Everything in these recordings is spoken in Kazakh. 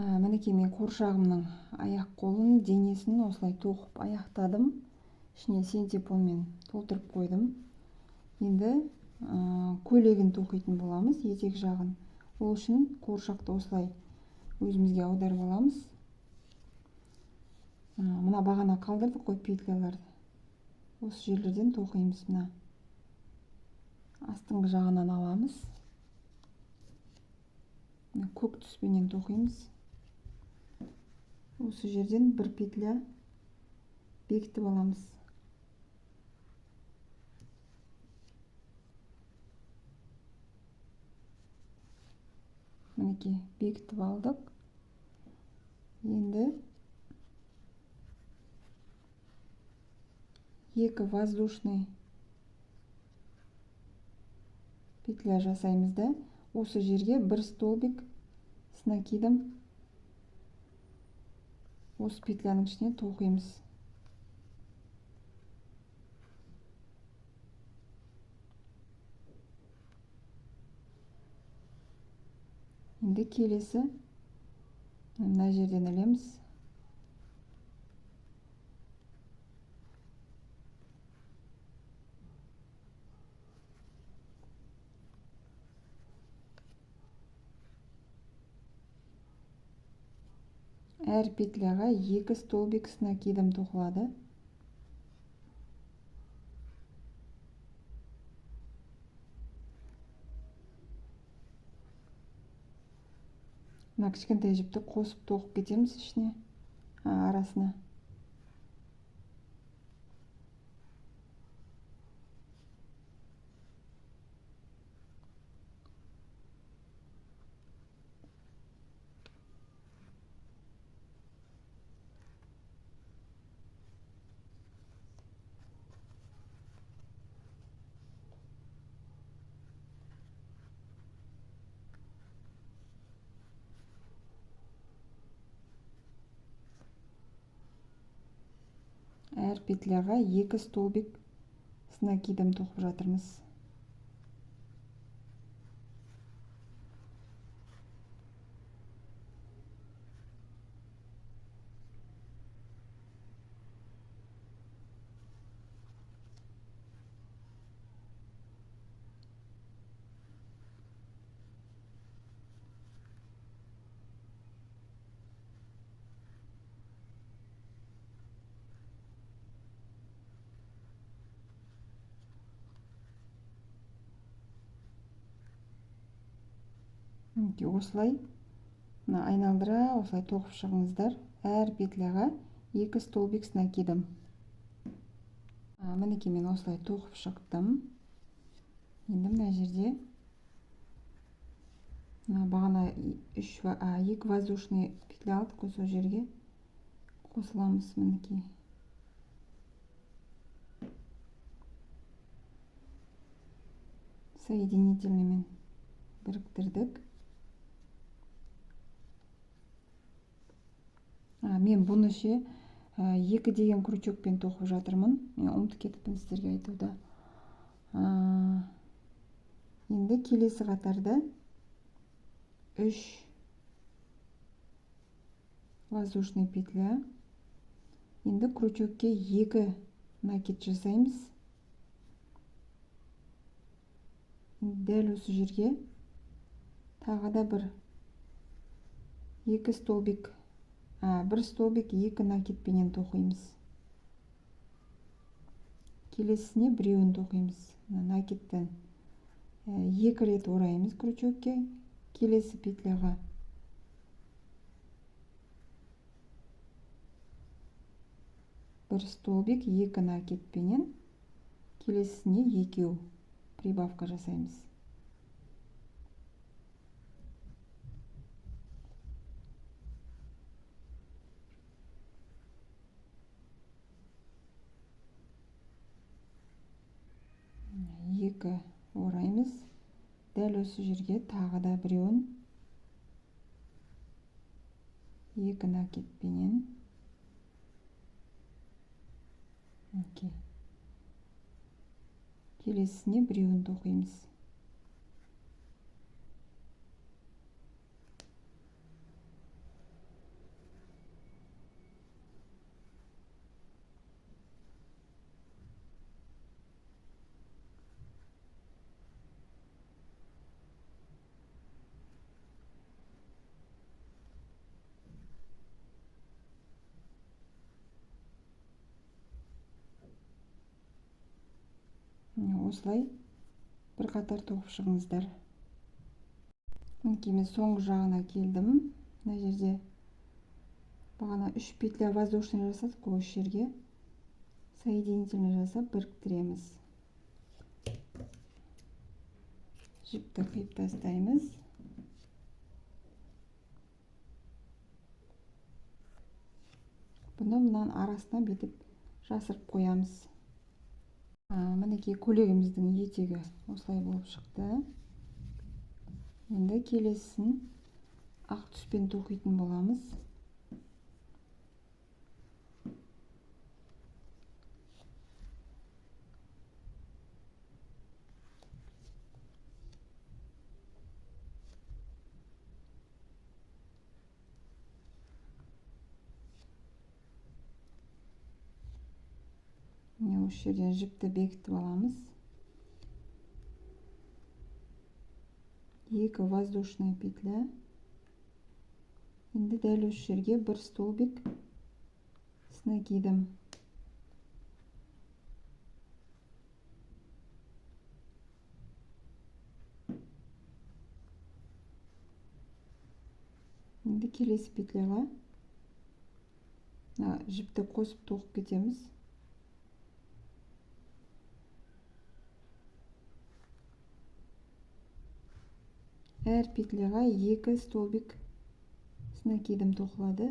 Мінекей, мен қуыршағымның аяқ қолын, денесін осылай тоқып аяқтадым. Ішіне синтепонмен толтырып қойдым. Енді көйлегін тоқитын боламыз, етек жағын. Ол үшін қуыршақты осылай өзімізге аударып аламыз. Мына бағана қалдырдық қой петляларды. Осы жерлерден тоқимыз. Мына астыңғы жағынан аламыз. Мына көк түспенен тоқимыз. Осы жерден бір петля бекітіп аламыз. Мінекей, бекітіп алдық. Енді екі воздушный петля жасаймыз да, осы жерге бір столбик с накидом осы петляның ішіне тоқимыз. Енді келесі мына жерден ілеміз. Әр петляға екі столбик с накидом тоқылады. Мына кішкентай жіпті қосып тоқып кетеміз ішіне, арасына. Әр петляға екі столбик с накидом тоқып жатырмыз. Мінекей, осылай мына айналдыра осылай тоқып шығыңыздар. Әр петляға екі столбик с накидом. Мінекей, мен осылай тоқып шықтым. Енді мына жерде мына бағана екі воздушный петля алдық қой, сол жерге қосыламыз. Мінекей, соединительныймен біріктірдік. Мен бұны ше, екі деген крючокпен тоқып жатырмын. Мен ұмытып кетіппін сіздерге айтуда. Енді келесі қатарда 3 воздушный петля. Енді крючокке 2 накид жасаймыз. Дәл осы жерге тағы да бір екі столбик, бір столбик екі накидпенен тоқимыз. Келесісіне біреуін тоқимыз. Мына накидтен екі рет ораймыз крючокке. Келесі петляға бір столбик екі накидпенен, келесісіне екеу прибавка жасаймыз. Екі ораймыз. Дәл осы жерге тағы да біреуін екі накидпенен. Мінекей. Келесісіне біреуін тоқимыз. Осылай бір қатар тоқып шығыңыздар. Мінекей, мен соңғы жағына келдім. Мына жерде бағана 3 петля воздушный жасадық қой, осы жерге соединительный жасап біріктіреміз. Жіпті қиып тастаймыз. Бұны мынаның арасына бүйтіп жасырып қоямыз. Мінекей, көйлегіміздің етегі осылай болып шықты. Енді келесісін ақ түспен тоқитын боламыз. Міне, осы жерден жіпті бекітіп аламыз. 2 воздушная петля. Енді дәл осы жерге бір столбик с накидом. Енді келесі петляға мына жіпті қосып тоқып кетеміз. Әр петляға 2 столбик с накидом тоқылады.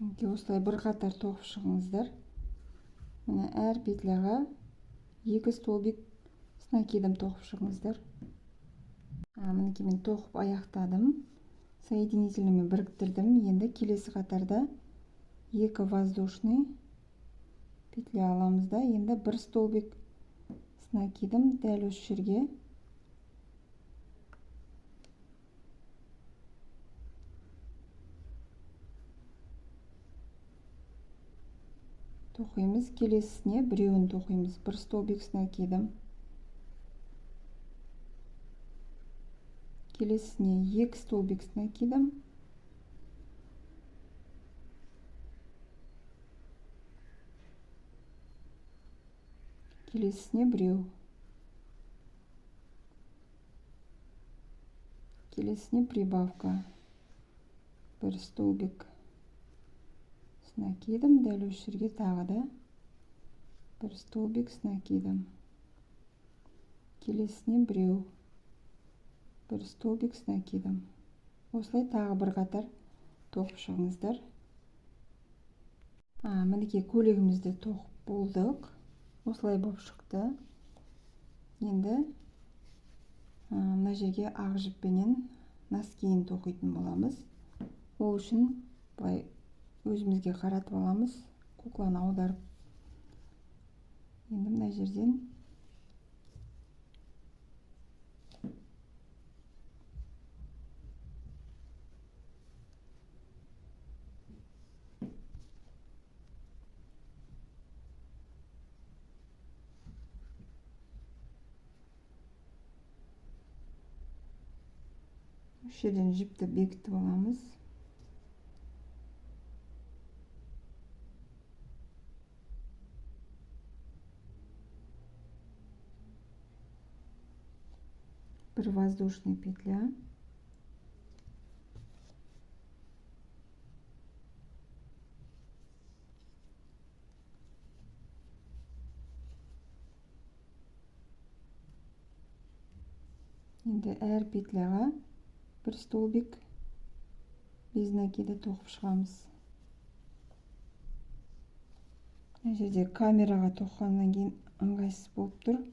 Мінекей, осылай бір қатар тоқып шығыңыздар. Міне, әр петляға 2 столбик с накидом тоқып шығыңыздар. Мінекей, мен тоқып аяқтадым. Соединительныймен біріктірдім. Енді келесі қатарда 2 воздушный петля аламыз да, енді бір столбик с накидом дәл осы жерге тоқимыз. Келесісіне біреуін тоқимыз. Бір столбик с накидом. Келесісіне 2 столбик с накидом. Келесісіне біреу. Келесісіне прибавка. Бір столбик с накидом. Дәл осы жерге тағы да бір столбик с накидом. Келесісіне біреу. Бір столбик с накидом. Осылай тағы бір қатар тоқып шығыңыздар. Мінекей, көйлегімізді тоқып болдық. Осылай болып шықты. Енді мына жерге ақ жіппенен носкиін тоқитын боламыз. Ол үшін былай Өзімізге қаратып аламыз, кукланы аударып. Енді мына жерден осы жерден жіпті бекітіп аламыз. Бір воздушный петля. Енді әр петляға бір столбик без накида тоқып шығамыз. Мына жерде камераға тоқығаннан кейін ыңғайсыз болып тұр.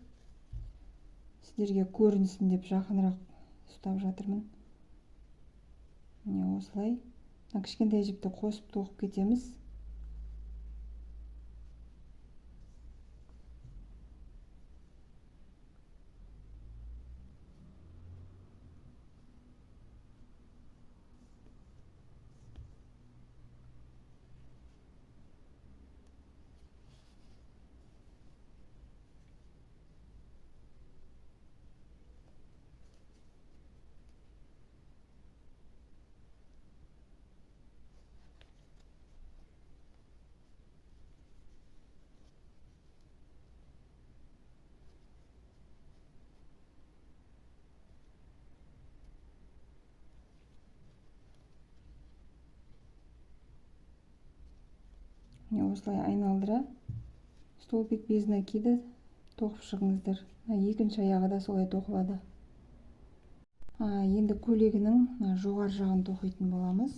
Сіздерге көрінсін деп жақынырақ ұстап жатырмын. Міне осылай. Мына кішкентай жіпті қосып тоқып кетеміз. Міне осылай айналдыра столбик без накида тоқып шығыңыздар. Екінші аяғы да солай тоқылады. Енді көйлегінің мына жоғары жағын тоқитын боламыз.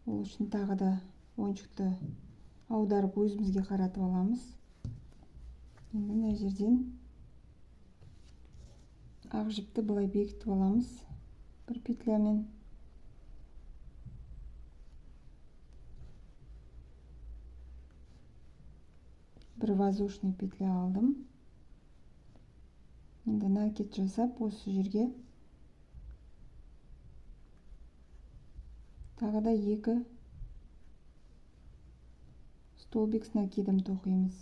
Ол үшін тағы да ойыншықты аударып өзімізге қаратып аламыз. Енді мына жерден ақ жіпті былай бекітіп аламыз бір петлямен. Бір воздушный петля алдым. Енді накид жасап осы жерге тағы да 2 столбик с накидом тоқимыз.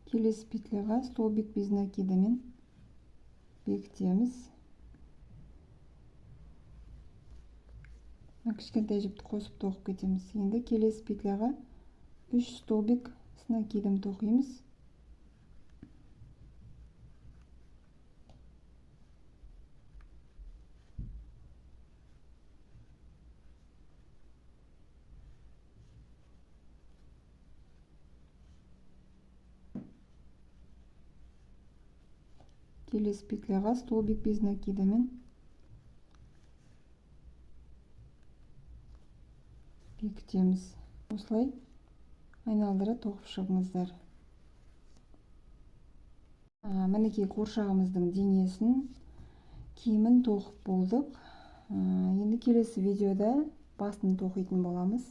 Келесі петляға столбик без накидамен бекітеміз. Мына кішкентай жіпті қосып тоқып кетеміз. Енді келесі петляға 3 столбик с накидом тоқимыз. Келесі петляға столбик без накидамен бекітеміз. Осылай айналдыра тоқып шығыңыздар. Мінекей қуыршағымыздың денесін, киімін тоқып болдық. Енді келесі видеода басын тоқитын боламыз.